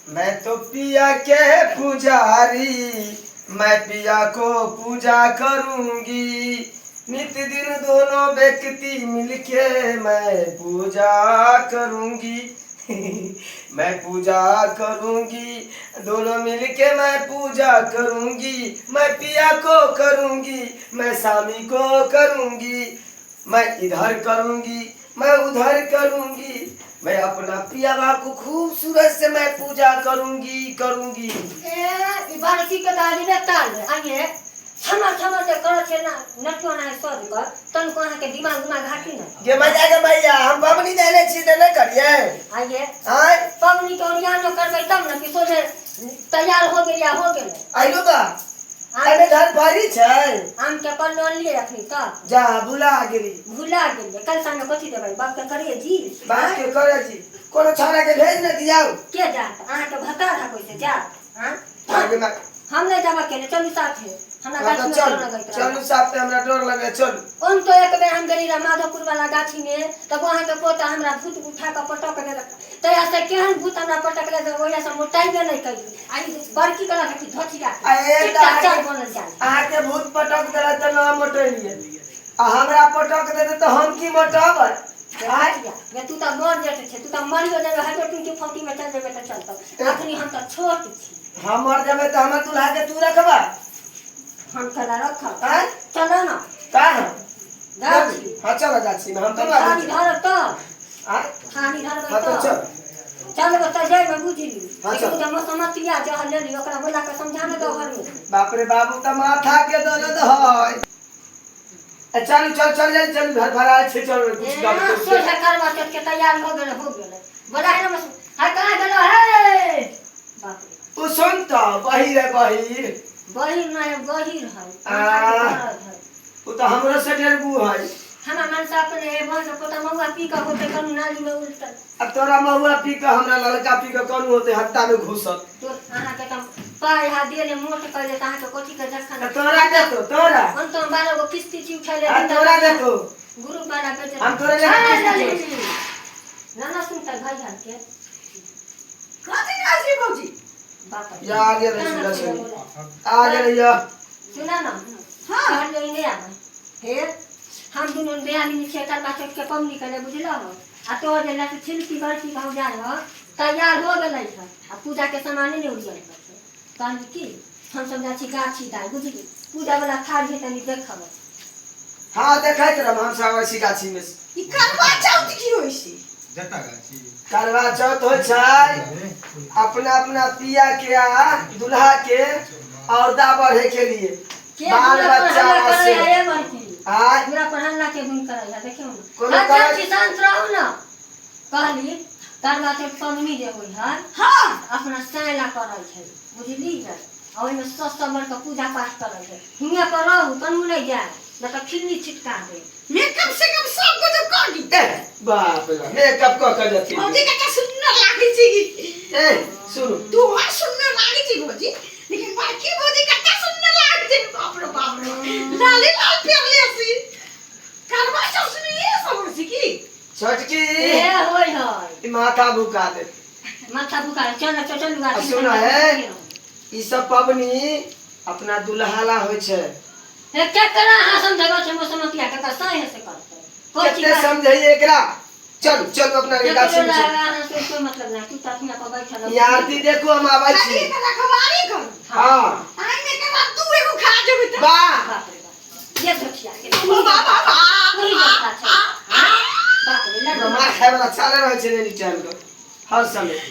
मैं तो पिया के पुजारी, मैं पिया को पूजा करूंगी, नित दिन दोनों व्यक्ति मिलके मैं पूजा करूंगी, मैं पूजा करूंगी, दोनों मिलके मैं पूजा करूंगी, मैं पिया को करूंगी, मैं सामी को करूंगी, मैं इधर करूंगी, मैं उधर करूंगी, मैं अपना पियावा को खूबसूरत से मैं पूजा करूंगी करूंगी। ए ई बड़की के दादी ने ताल आइए छमर छमर जे करत छै ना नटुआ ना सज कर तनको अहाँके दिमाग उमाग हाटी न। गे मजा के भैया, हम पबनी जाने छी त नहीं करिए। आइए। आय। पबनी के ओरियान करबै तब न कि सोझे तैयार हो गेल या हो गेलै। आइलो बा एमे घर भारी छै। आम के पल्लो अनलियै अखनी तक। जा भुला गेली। भुला गेलियै। कल साँझमे कथी देबै बाप के करिए जी। बाप के करे जी, कोनो छौड़ा के भेज न दियाउ। के जात अहाँके भतार है कोइ से जात? हाँ? आगे ना। हम नहीं जाबऽ के चलू साथे, हमरा हाँ, गाछी में चल, डर लगैत रहे। चलू साथे, हमरा डर लगे, चलू। ओन तो एक बेर हम गेली रह माधोपुर वाला गाछी में, तब वहाँ के पोता हमरा भूत उठा के पटक देलक। तहिया से केहन भूत हमरा पटकले से ओहिया से मोटाइबे नहीं कैली। आ ई बड़की कहलक कि धोथिया के, आ ए चिट्टा तऽ चार बनल जाय। अहाँके भूत पटक देलक तऽ न मोटेलियै, आ हमरा पटक देतै तऽ हम की मोटेबै? आय। गे तू तऽ बड़ जेठ छै, तू तऽ मरियो जेबै, हजो टुनकी फौती में चल जेबै तऽ चलतौ। अखनी हम तऽ छोट छी। हम मर जेबै तऽ हमर दुल्हा के तू रखबा? हम केना रखब? आँय? चलो ना। कहाँ? गाछी। हाँ चलो गाछी में, हम तो ना थाली धरब तब। आँय? थाली धरबै हाँ तऽ तब। चल। चलबै तऽ जेबै बुझली। हाँ, चल। लेकिन मसमतिया जहर लेली ओकरा बोला के समझा ने दो घर में। बाप रे बाबू तऽ माथा के दर्द है। ए, चल चल चल चल चल घर भरा छै, चल कुछ ए, गप कर। सोझा करवा चौथ के तैयार हो गेल, हो गेल। बोला है ना मस, हाय कहाँ गेलो हे? बाप रे। तू सुन तऽ बहिर है बहिर। बहिर नहीं बहिर है। आ। उ तऽ हमरो से डेरगू है। हमरा मनसा अपने हे बहन पोता महुआ पी के होते कनु नाली में उलटल। अब तोरा महुआ पी के हमरा ललका पी के कनु होते हत्ता में घुसल। तो अहाँ के तऽ पाय हाथ देले मोट कर दे, अहाँ के कथी के जखन। तऽ तोरा देखो तोरा। हम तो 12 गो किस्ती छी उठैले। आ तोरा देखो। ग्रुप वाला बेचे। हम तोरे लगे हाँ, किस्ती छी। ना ना सुनता भाई हाल के। कथी कहै छी भौजी? बाप रे। या आगे रही ना, ना, सुना सुना, सुन। बोला। आ गेलै या। सुना ना। हाँ। कहलियै नहि आबै। हे हम दुनू बयानी छियै करबा चौथ के पबनी करै बुझलहो। आ तोहर जे लट छिलकी बड़की भौजाई हो तैयार हो गेलै हँ, आ पूजा के सामाने नहि उड़ियल छै। कहली की हम सब जाइ छी गाछी दाइ बुझली, पूजा वाला थारी है तनी देखब। हाँ देखैत रहब, हम सब आबै छी गाछी में। ई करबा चौथ की होइ छै? जता गाछी। करवा चौथ होइ छै अपना अपना पिया के आ दुल्हा के औरदा बढ़े के लिए। के बाल दूरा पर बच्चा हल्ला करै से। है ए बड़की? आय। दूरा पर हल्ला के गुण करै है, देखियौ ने। कोनो अच्छा, करै- छी, शांत रहू ने। कहली करवा चौथ पबनी जे होइ है, हाँ। अपना सैला करै छै बुझली है, आ ओहिमे सस सबर के पूजा पाठ करै छै। हियाँ पर रहू कनू नहि जाय, नहि तऽ खिल्ली छिटका दे। मेकअप सेकअप सब कुछ कर दी। ए, बाप रे, मेकअप कऽ के जथिन। भौजी कते सुंदर लागै छै। ए सुनू। तू और सुंदर लागै छै भौजी, लेकिन बड़की भौजी कते सुंदर लागै छै। बाप रे बाप रे, लाले लाल पेरले छी। करवा चौथ में ये सब होइ छै की? छोटकी। ए होय है। ई माथा भुका दे। माथा भुका दे, चल चल चल गाछी आ सुन है, ई सब पबनी अपना दुल्हा ला होइ छै। हे केकरा अहाँ समझबै छै मसमतिया केकरा सही से करतै? कोइ चीज कते समझैये एकरा? चलू चलू अपना के गाछी में चलू। अहाँ से कोई मतलब नहीं, तू तऽ अखनी पर बैठल रह। ई आरती देखू, हम आबै छी। खाली एकर रखवारी करू। हाँ। आइ में के बाद दू एगो खा जेबै तऽ। वाह। बाप रे बाप। ये धोखिया के। वाह, वाह, वाह। पूरी धोखा छै। बाप रे, लड्डू। मार खाय वाला चाले रहै छै एनी टाइम के, हर समय।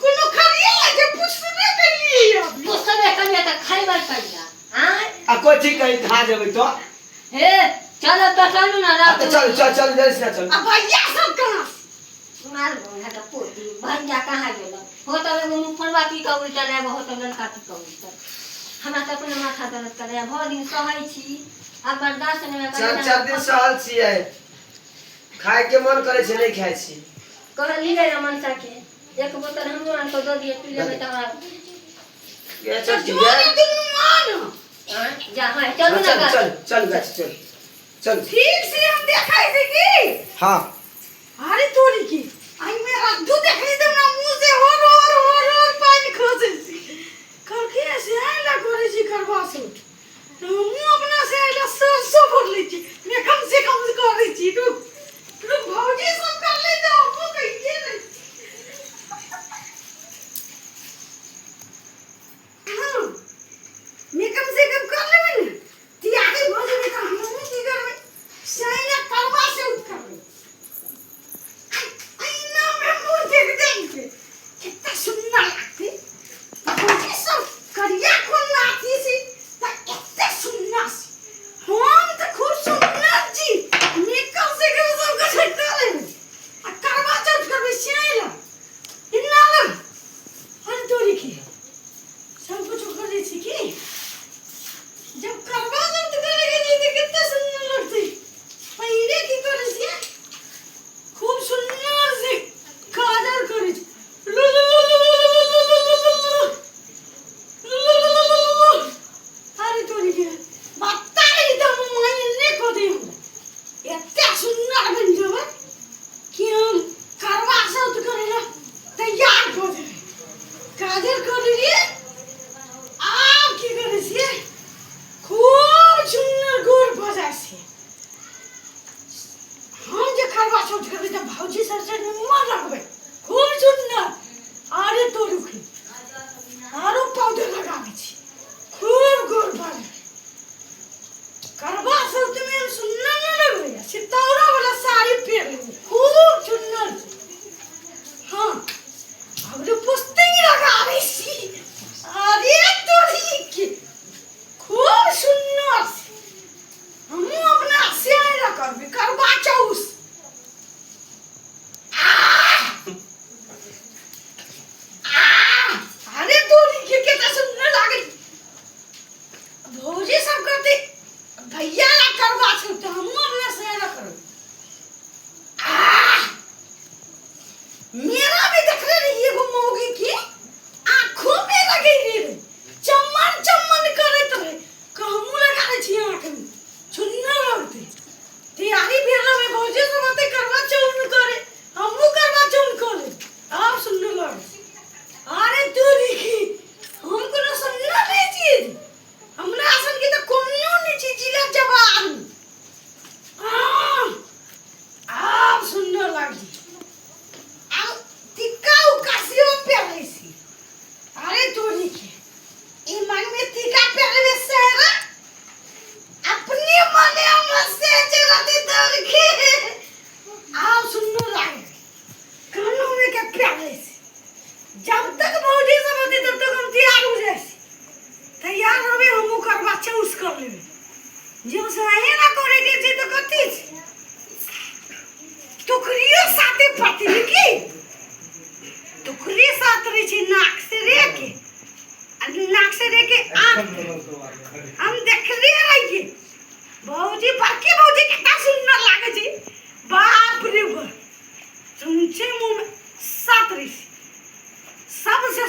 कोनो खालिए लै छै, पुछबे केलियै अभी। पुछबे केलियै तऽ खैबै कहिया? आँय? आ कोठी कहीं खा जेबै तऽ? हे, चलब तऽ चलू ने, आ रात तऽ चल चल चल जल्दी से चल। आ भैया सब कहाँ? मार भैया के पोती, भैया कहाँ गेल? हो तऽ एगो मुँहफोड़वा पी कऽ उलटल, एगो हो तऽ ललका पी कऽ उलटल। हमरा तऽ अपने माथा दर्द करैया, भरि दिन सहै छी, आब बर्दाश्त नहि होइया। चार चार दिन सहल छियै, खाय के मन करै छै, नहि खाय छी। कहलियै रे मनसा के, एक बोतल हमरो आन कऽ दऽ दिअ, पी लेबै तऽ हमरा। गे तऽ छोटकी, जो गे। ने दुनू आन। आँय, जा, हाँ, चलू ने चल गाछ। चल चल गाछ चल चल। ठीक से हम देखै छी की? हाँ। अरे तोरी की, आई में रद्दू देखली त हमरा मुंह से होर होर होर होर पानी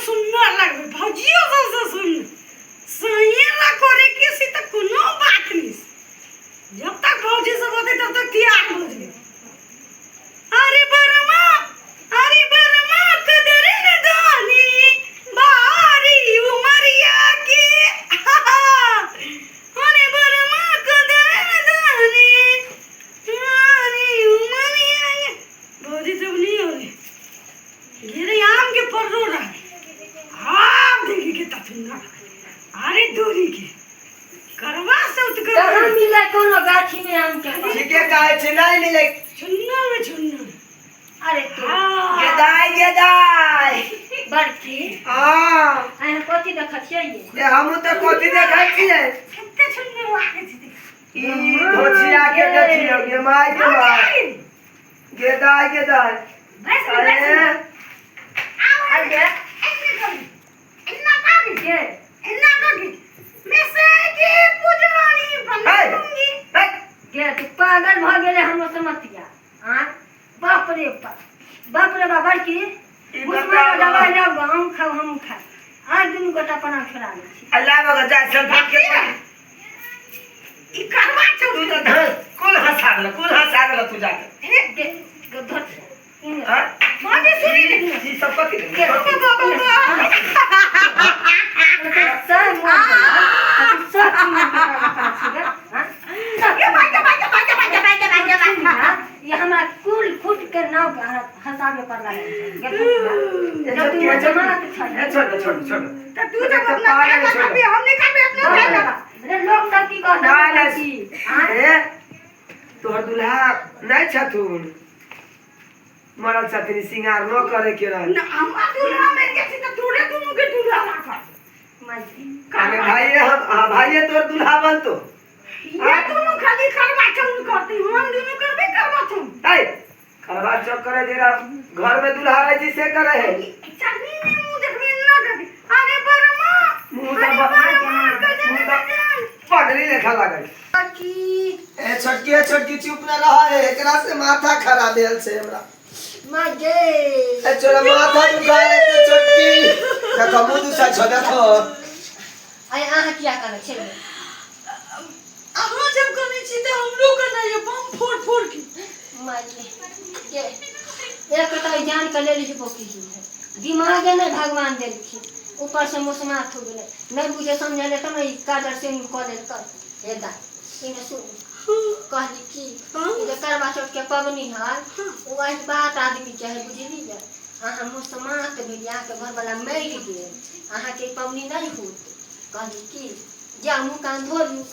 सुंदर लगबे भौजियो सबसे सुंदर सही ना करे के सी त कोनो बात नहीं जब तक भौजी सब होते तब तक तैयार हो जाए। अरे बरमा, अरे बरमा कदर न दानी बारी उमरिया के। अरे बरमा कदर न दानी बारी उमरिया के। भौजी सब नहीं हो रही घेरे आम के पर्रो रहा आम देखी के तथुना। अरे दूरी के करवा से उत कहाँ कर मिले कोनो गाछी में आम के फल? ठीके कहै छी, नहीं मिले। छुन्ना में छुन्ना। अरे तू हाँ गेदाय गेदाय। बड़की हाँ। अहाँ कथी देखै छियै ये? ए, हमहूँ तऽ कथी देखै छियै। कते छुन्ना लागे छै। ई धोछिया के देखियौ गे माय के माय। गेदाय गेदाय। बैस अरे बैस अरे गे, ऐसे करी इन्ना कागी गे इन्ना कागी मैं से की पुजारी बनूंगी। हे, गे तू पागल भऽ गेलै हमर समतिया। आँ बाप रे बाप, बाप रे बाप। बड़की ई मुसमा बताउ। दवाइ लाउ, अहूँ खाउ हमहूँ खाउ। आज दुनू गोटा पना छोड़ा लै छी। अल्लाह बगा जाय चल भाग के। ई करवा तू चौथ तऽ धन कुल हंसा देलक, कुल हंसा देलक तू जाके। गे गे धोछिया इने। हाँ? भौजी सुनी ने। ई सब कथी गे, कथी? सब मोन गेलै। तू सब चीज के कलाकार छी गे, हाँ? सब ये भाई के भाई के भाई के भाई के भाई के भाई के भाई। ये हमरा कुल खुद के नाव हंसाबे पर लागल छै। गे धोछिया। ए, जब तू छोटकी, ए, जमानत छोटकी। छै। ए, छोड़ दे, छोड़ दे, छोड़ दे। त तू जब अपना खाना खाबी हम नहीं खाबी अपना बाप रे खाना। बाप। रे लोग सब की कहत ना, ना। की आँ? ए, तोहर दुल्हा नहीं छथुन, मरल छथिन, सिंगार न करे के रहे। ना हमरा दूल्हा मिल गेल छै त तोरे दुनू के दूल्हा राखल। माई अरे भाइये हम, हाँ भाइये तोहर दुल्हा बनतो। ये दुनू खाली करवा चौथ करती हम दुनू करबे करवा चौथ। ऐ करवा चौथ करे जेरा घर में दुल्हा रहे छी से करे है। चटनी में मुंह देखबी ना कभी। अरे बरमा, मुंह तऽ अरे बरमा कदर मुंह न तऽ जान। पगड़ी लेखा लागल। की ए छोटकी, ए छोटकी, चुप न रह। एकरा से माथा खराब भेल छै हमरा। माई गे। ए चोरा माथा दुखा लेते छोटकी। देखो मुंह दुसा छो देखो। आइ अहाँ किया करै छै? अहाँ जब कनै छी तऽ हमरो कनाइए बम फोड़ फोड़ के। माई गे गे एक तऽ जान के लेली बोकी दिमागे नहि भगवान देलखिन, ऊपर से मुसमात हो गेलै। नहि बुझे समझले तब ने ई काजर से कऽ लेलकै। हे दाइ इने सुन, कहली की ई जे करवा चौथ के पबनी है ओ एहि बात आदमी के है बुझलियै। अहाँ मुसमात भेलियै, अहाँके घरवला मरि गेल, अहाँके ई पबनी नहि होत। कहली की जा मुँह कान धो लू।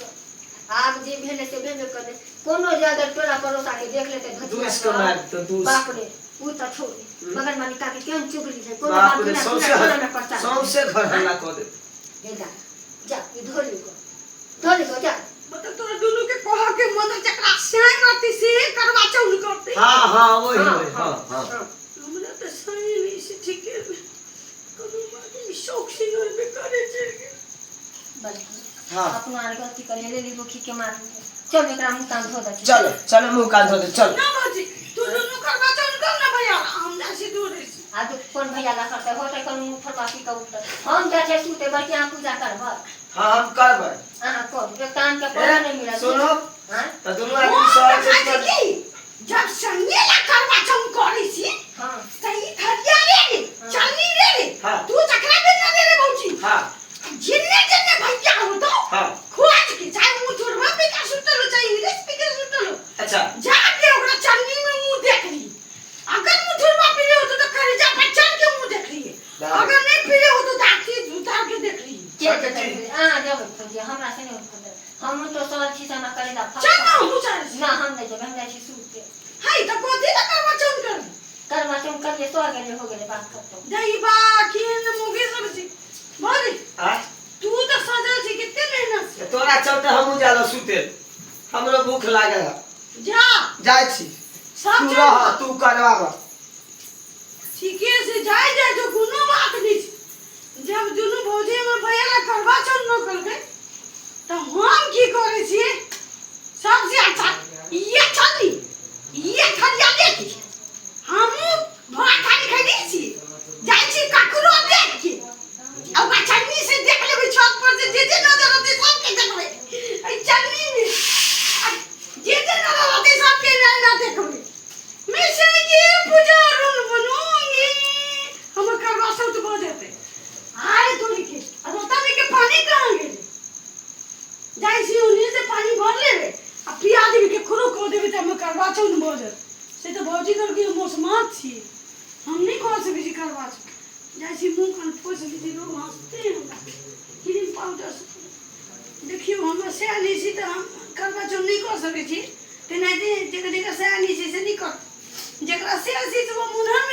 आब जे भेलै से भेबे करलै। कोनो जे अगर टोला पड़ोसा के देख लेतै धोतिया दूस के मार तो दूस। बाप रे उ तऽ छोड़, मगर मालिका के केहन चुगली छै कोनो बाप बात रे नहि सौंसे पूरा टोला में प्रचार। सौंसे घर हल्ला कऽ दे। हे जा जा ई धो ली गो, धो ली गो जा। मतलब तोरा दुनू के कह के मतलब जकरा सैन रहती से करवा चौथ करती। हाँ हाँ वही हाँ, वही हाँ हाँ। हाँ। हमरा तऽ सही नहीं से ठीके कोनो बात नहीं शौक सिंगर में करे छै। बल्कि हाँ। अपना आर गलती कर ले ली बोखी के मार। चल एकरा मुँह कान धो दे। चलो चलो मुंह कान धो दे चल। ना भौजी तू दुनू करवा चौथ कर ना भैया हम जाइ छी दूर छी। आ जो कोन भैया ला करते होते कोन मुँह फटवासी के उठते हम जाइ छै सुते। बल्कि अहाँ पूजा करबै? हाँ हम करबै। अहाँ करू, एक कान के पौधा नहीं ए मिलत। सुनो हाँ तऽ दुनू हम आदमी तऽ सहल खाइ छै। छी की जब संगे ला करवा चौथ करै छी हाँ तऽ ई थरिया रे रे चलनी रे रे हाँ। तू जकरा भी ना रे रे भौजी हाँ जिन्ने जिन्ने भैया होतो हाँ खोज के चाहे मुँह छोड़वा पी के सुतल हो चाहे इंग्लिश पी के सुतल हो अच्छा जाके ओकरा चलनी में मुंह देख ली। अगर मुंह छोड़वा पीले हो तो कलेजा पर चल के मुंह देख ली, अगर नहीं पीले हो तो दांती उतार के देख ली। के जेतै? अहाँ जेबै खोजे, हमरा से नहि खोजे। हम तो सहल छी से हमरा कलेजा फट चल ना हमहूँ चलै छी। ना हम नहि जेबै, हम जाइ छी सुते। हाय तऽ कथी ला करवा चौथ कर करवा चौथ करिए सो गेलै, हो गेलै बात खत्म। दही बा केहन मुगे सब छी भौजी। आ तू तऽ सजल छी कते मेहनत से। तोरा चलते हमहूँ जाला सुते, हमरो भूख लागल है। जा जाइ छी। सब तू चल रह तू करवाब। ठीके से जाय जाय जो कोनो बात नहीं छै। जब दुनू भौजी हमर भैया ला करवा चौथ न करबै तऽ हम की करै छियै सबसे अच्छा ये चली ये थरिया लेके हमहूँ भात थाली खरीदै छी जाइ छी ककरो देख के करवा चौथ भऽ जायत से तऽ भौजी कहलकै हम मौसमात छी हम नहि कऽ सकै छी करवा चौथ जाइ छी मुँह कान पोछि लै छी लोग हँसतै हमरा क्रीम पाउडर देखियौ हमरा सएह नहि छी तऽ हम करवा चौथ नहि कऽ सकै छी तेनाहिते जकर जकर सएह नहि छै से नहि करतै जकरा सएह छै से ओ मुनहन